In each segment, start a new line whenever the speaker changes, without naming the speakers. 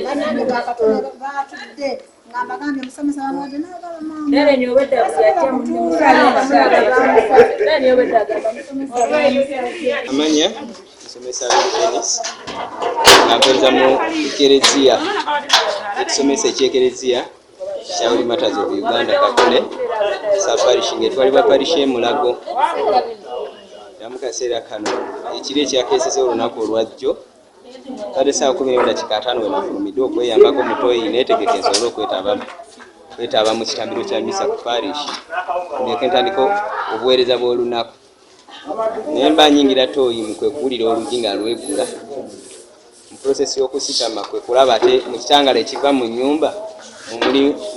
Bannange bakatonda batudde nga mbagambye omusomesa bamuwadde nagaba
Amanya musomesa Denis, nga mpeereza mu Ekereziya, ekisomesa eky'Ekereziya kya Holy Martyrs of Uganda Katole sub-parish, ng'etwalibwa parish e Mulago. Era mu kaseera kano ekiro ekyakeeseza olunaku olwajjo kale saawa 11:50 we nafulumidde okweyambako mu toyi neetegeke nsobole okwetaba mu kitambiro kya misa ku parish, ndyoke ntandika obuweereza bw'olunaku. Naye mba nyingira toyi mu kwe kuwulira oluggi nga lwegula. Mu process y'okusitama kwe kulaba ate mu kitangaala ekiva mu nnyumba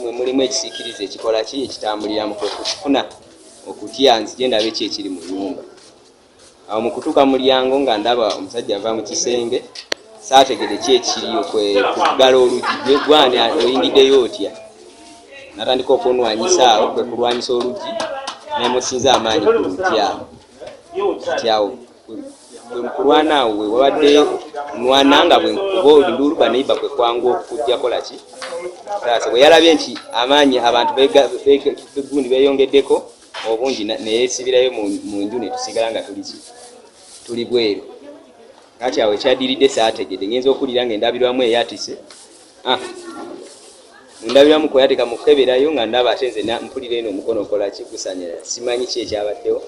mwe mulimu ekisiikirize ekikola ki ekitambuliramu, kwe kufuna okutya nzije ndabe ki ekiri mu nnyumba. Awo mu kutuuka mu mulyango nga ndaba omusajja ava mu kisenge, saategedde ki ekiriyo, kwe kuggala oluggi. Gwe gwani oyingiddeyo otya? Natandika okunwanyisa awo, kwe kulwanyisa oluggi nemusinza amaanyi ku luggi awo. Kati awo bwe mukulwana awo we wabadde nwana nga bwe nkuba enduulu, baneiba kwe kwangu okujja kola ki taasa. Bwe yalabye nti amaanyi abantu gundi beeyongeddeko obungi, neyeesibirayo mu nju, ne tusigala nga tuli ki tuli bweru. Kati awo ekyaddiridde saategedde, ngenza okuwulira nga endabirwamu eyatise. Ah, mundabiramu kweyateeka mu kukeberayo nga ndaba ate nze mpulira eno omukono okola ki gusanyalala, simanyi ki ekyabaddewo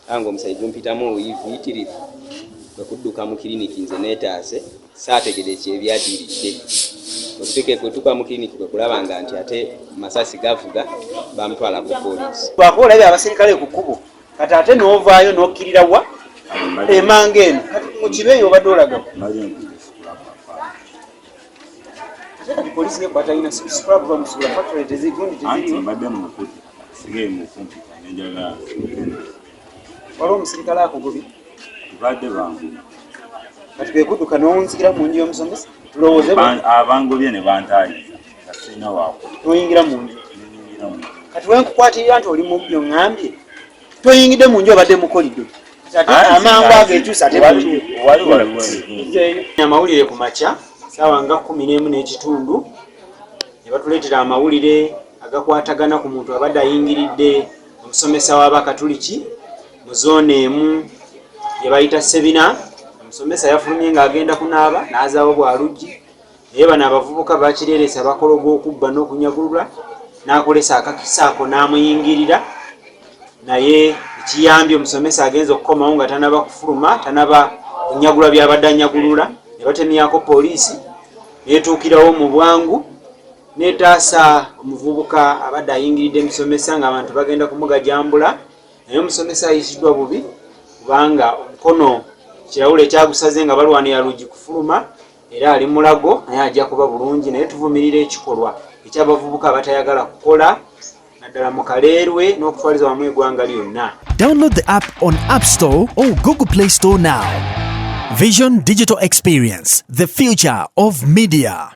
nga omusaayi gumpitamu buyitirivu. Kwe kudduka mu kiriniki nze neetaase, saategedde kyebyaddiridde. Kwetuuka mu kiriniki kwe kulaba nga nti ate masasi gavuga, bamutwala ku poliisi.
Lwakuba olabye abaserikale ku kkubo, kati ate n'ovaayo n'okkirira wa emanga eno. Kati mu kibeeyi obadde olaga ate kati poliisi yekwata yina scrap bamusubula factory tezigundi
Anti
teziriwo.
Mbadde mukuti sigaye mukumpi nenjagala.
Waliwo omusirikale akugobye?
Tubadde bangu.
Kati kwe kudduka n'owunzikira mu nju y'omusomesa, tulowooze
Abangobye ne bantaayiza nga sirina waku
n'oyingira mu nju.
Nenyingira mu
Kati wenkukwatirira nti oli mubbi, oŋŋambye toyingidde mu nju, obadde mu kolido. Kati ate amangu ago ekyusa ate mu nju.
Wali waliwo.
Amawulire ku makya saawa nga 11:30 ne batuleetera amawulire agakwatagana ku muntu abadde ayingiridde omusomesa w'Abakatuliki mu zoona emu gye bayita Sebina. Omusomesa yafulumye ng'agenda kunaaba n'azaawo bwaluggi, naye bano abavubuka bakireeresa bakola ogw'okubba n'okunyagulula, n'akolesa akakisa ako n'amuyingirira. Naye ekiyambye, omusomesa agenza okukomawo nga tanaba kufuluma, tanaba kunyagula byabadde anyagulula, ne batemyako poliisi netuukirawo mu bwangu netaasa omuvubuka abadde ayingiridde musomesa ng'abantu bagenda kumugajambula. Naye omusomesa ayisiddwa bubi kubanga omukono kirawulo ekyagusaze nga balwanira luggi kufuluma, era ali Mulago, naye ajja kuba bulungi. Naye tuvumirira ekikolwa ekyabavubuka abatayagala kukola, naddala mu Kaleerwe n'okutwaliza wamu eggwanga lyonna.
Download the app on App Store or Google Play Store now. Vision Digital Experience, the future of media.